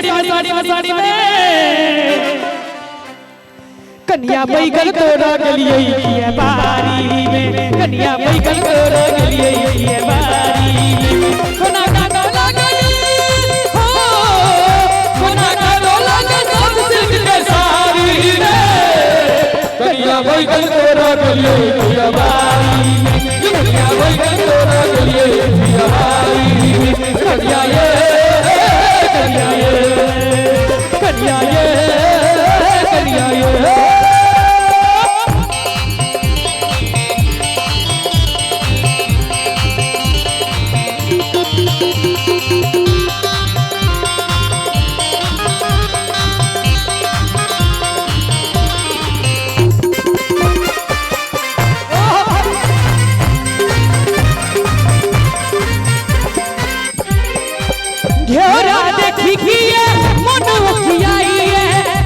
साड़ी में, साड़ी में, साड़ी में। कन्या बैगन तोड़ा गेलिए किया बारी में, कन्या बैगन तोड़ा गेलिए किया बारी में। कोना कादो लागल हो, कोना कादो लागल सब सिल्क के साड़ी में। कन्या बैगन तोड़ा गेलिए किया बारी में, कन्या बैगन तोड़ा गेलिए किया बारी में। कन्या ये, कन्या ये, कन्या ये, कन्या ये। घेरा देखी किए मन उखियाइए,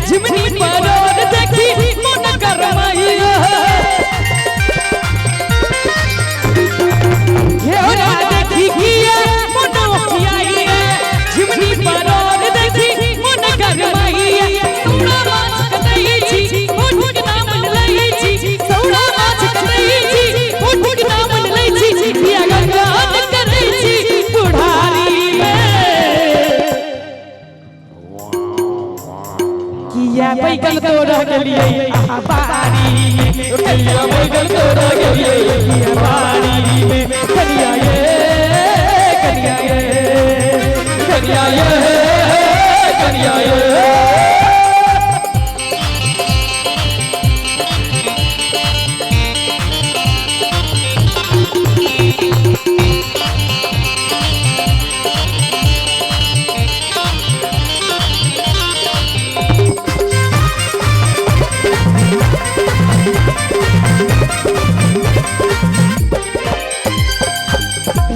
झिमनी परोर देखी मन गरमाइए। घेरा देखी किए मन उखियाइए, झिमनी परोर देखी मन गरमाइए। सौड़ा माछ कतई छी होठक नाम लै छी, सौड़ा माछ कतई छी होठक नाम लै छी। किया गंगा करै छी बुढ़ारी में। किया बैगन तोड़ा गेलिए आहा बारी में, कन्या बैगन तोड़ा गेलिए किया बारी में। कन्या ये, कन्या ये, कन्या ये, कन्या ये।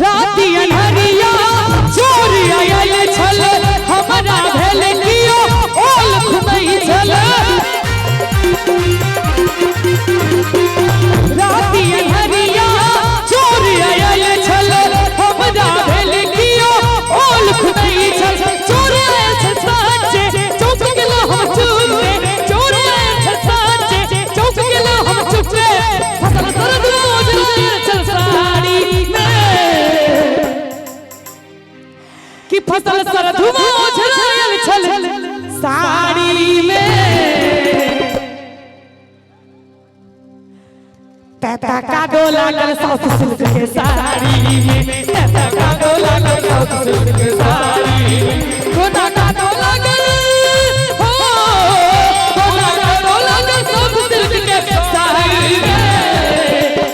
राति अन्हरिया चोर आयल छल, हमरा भेल कियो ओल घुमै छल। राति अन्हरिया चोर आयल छल, हमरा भेल कियो ओल घुमै छल। चोर आयल छल साँचे चौक गेलो हम चुपे, चोर आयल छल साँचे चौक गेलो हम चुपे। फसल सरद मोजरायल छल साड़ी में, कि फसल सरधुमा ओझरायल छल साड़ी में। तैता कादो लागल साउथ सिल्क के साड़ी में, तैता कादो लागल साउथ सिल्क के साड़ी में। कोना कादो लागल हो, कोना कादो लागल साउथ सिल्क के साड़ी में।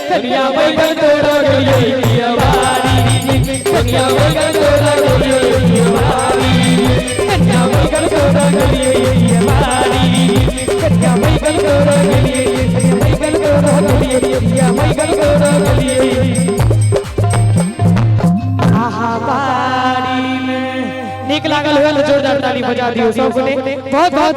कन्या बैगन तोड़ा गेलिए किया बारी में, कन्या बैगन तोड़ा गेलिए किया बारी में। कन्या बैगन तोड़ा गेलिए किया बारी में, कन्या बैगन तोड़ा गेलिए, कन्या बैगन तोड़ा गेलिए, किया बैगन तोड़ा गेलिए आहा बारी में। नीक लागल हुए तो जोरदार ताली बजा दियो सब गोटे। बहुत बहुत।